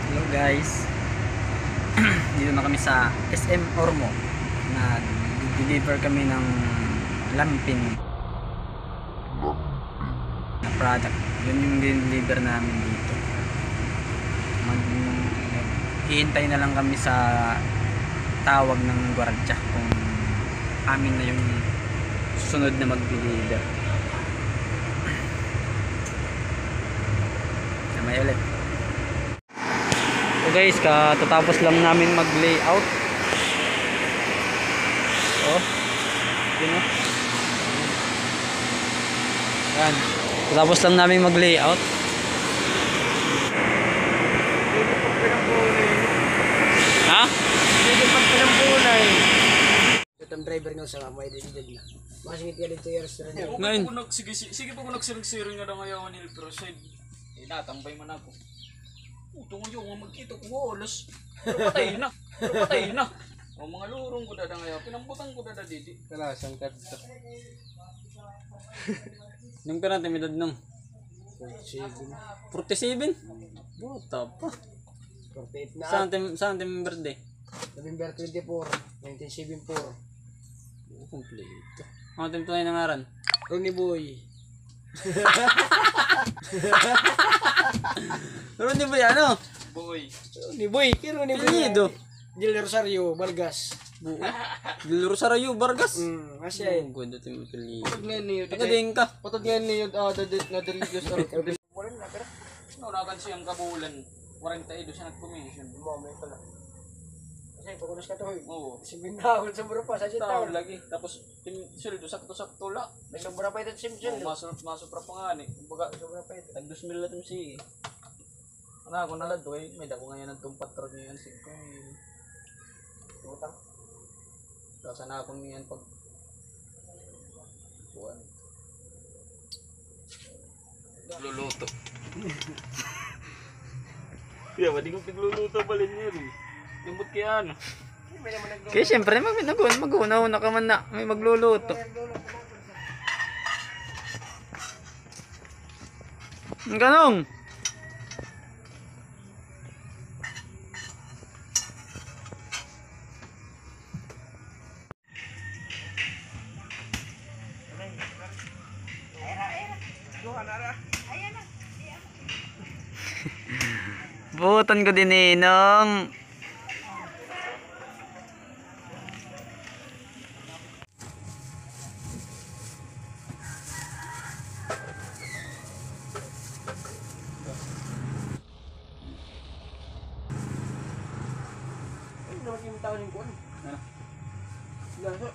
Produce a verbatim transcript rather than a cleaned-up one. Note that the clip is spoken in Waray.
Hello guys. Dito na kami sa S M Ormoc. Nag-deliver kami ng lampin na product. Yun yung dinideliver namin dito. Mag-, hihintay na lang kami sa tawag ng gwardiya kung amin na yung susunod na mag-deliver. Na may ulit. So guys, katatapos lang namin mag-layout. Oh. Yun, oh. Yan. Katatapos lang namin mag-layout. Ha? Itong driver nga sa mga edad-edad na. Mga singit nga dito yung restaurant. Sige pa ko nag-, sige, sige, sige pa ko nagsiring-siring nga daw nga yawan Hill Crusade. Eh, natambay man ako. Puto nga yaw, nga magkita ko halos. Pero patay na. Pero patay na. O, mga lurong ko dada nga yaw. Pinambutan ko dada didi. Kalasan ka dito. Nung pira ti edad nung? Forty-seven. Forty-seven? Bata pa. Forty-eight na. Saan ti, saan ti birthday? November twenty-four, nineteen seventy-four. Oo, kompleto. Ano it im tunay na ngaran? Ronnie Boy. Ronnie Boy, ano? Boy. Ronnie Boy, kay Ronnie Boy. Apelyido? Del Rosario Vargas. Buo. Del Rosario Vargas? Mm, asya. Oo, ganda it im apelyido. Putod nga niyo, taga diin ka? Putod nga niyo, ah, dadi-, nadirigyos, ah, Wala na, pero no, nakan siyang kabulan, kwarenta y dos an nag-commission. Mao, may pala. Kasi pag-unos ka to, eh. Oo. Simbintahon, sobra pa, sa taon lagi. Tapos, sweldo, sakto-sakto la. May sobra pa ito, sim-, sweldo. Oo, maso-, masobra pa ngani. Kumbaga, sobra pa ito. Tag dos mil la ito, sige. Ano ako na la, doy, may dako ngayon an tumpat ngayon, sige. Utang. Saan ako niyan pag kuwan? Nagluluto. Kaya ba, di ko nagluluto pala niya rin. Lambot kaya ano? Kaya siyempre, mag-, nag-, mag-una-una ka man na may magluluto. Ang ganong? Buotan ko dinhi, Nong. Ano naman yung tao ng kuwan? Ha? Laso.